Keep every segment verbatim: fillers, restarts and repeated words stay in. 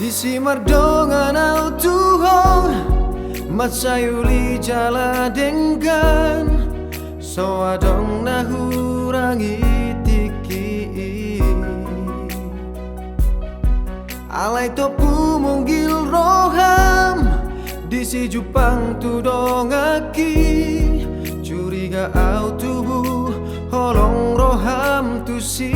Disi mardongan ahu tu ho, mansai uli jala denggan, so adong na hurang i tingki i. Alai tompu munggil roham, disi jumpang tu donganki, curiga ahu tubu holong roham tusi.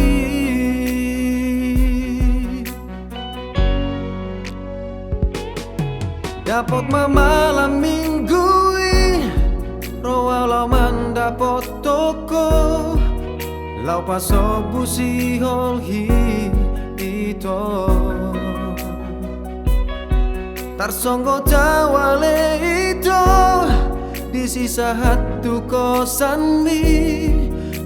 Dapot ma malam minggu i, ro ahu laho mandapothon ho, laho pasombu sihol hita. Tarsonggot ahu ale ito, disi sahat tu kosanmi,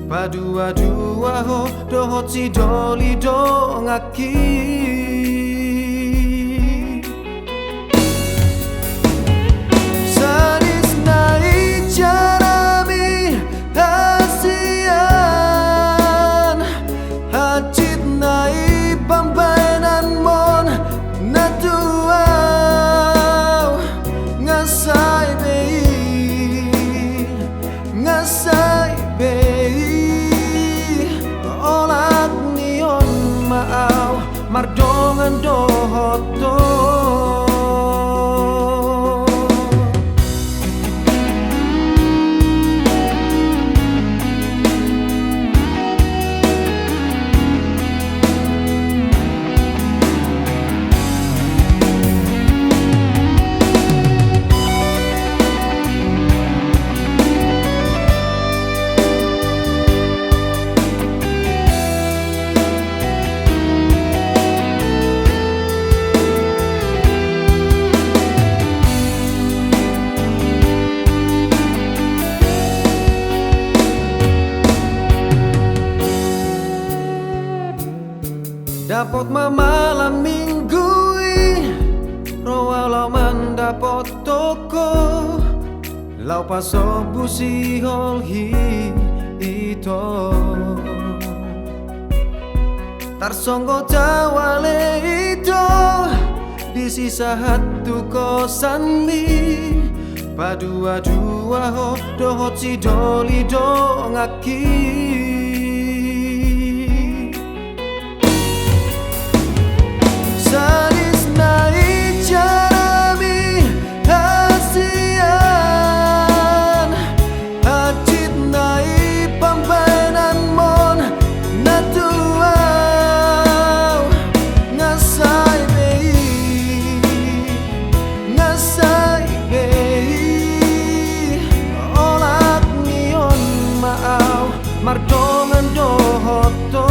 paduadua ho dohot sidoli donganki. Sadis na i jarami hasian, hansit na i pambahenanmon, na tu ahu nga sai be i, nga sai be i. Olat ni on ma ahu mardongan dohot ho. Dapot ma malam minggu i, ro ahu laho mandapothon ho, laho pasombu sihol hita. Tarsonggot ahu ale ito, disi sahat tu kosanmi, paduadua ho dohot sidoli donganki. Sadis na i jarami hasian, hansit na i pambahenanmon, na tu ahu nga sai be i, nga sai be i. Olat ni on ma ahu mardongan dohot ho.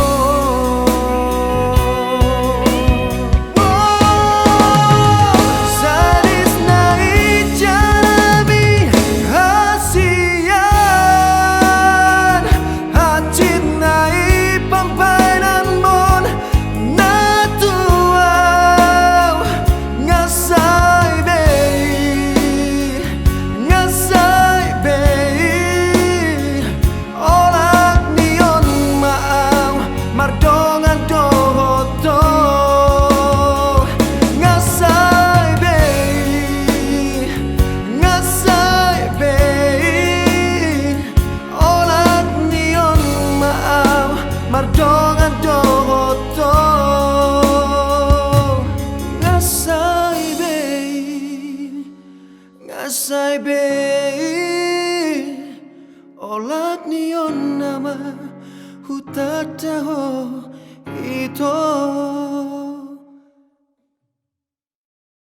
Sadis na i jarami hasian, hansit na i pambahenanmon, na tu ahu nga sai be i, nga sai be i. Olat ni on ma ahu mardongan dohot ho. Nga sai be i, nga sai be i. Olat ni on ma ahu mardongan dohot ho. Nga sai be i, nga sai be i. Olat ni on nama hutanda ho ito.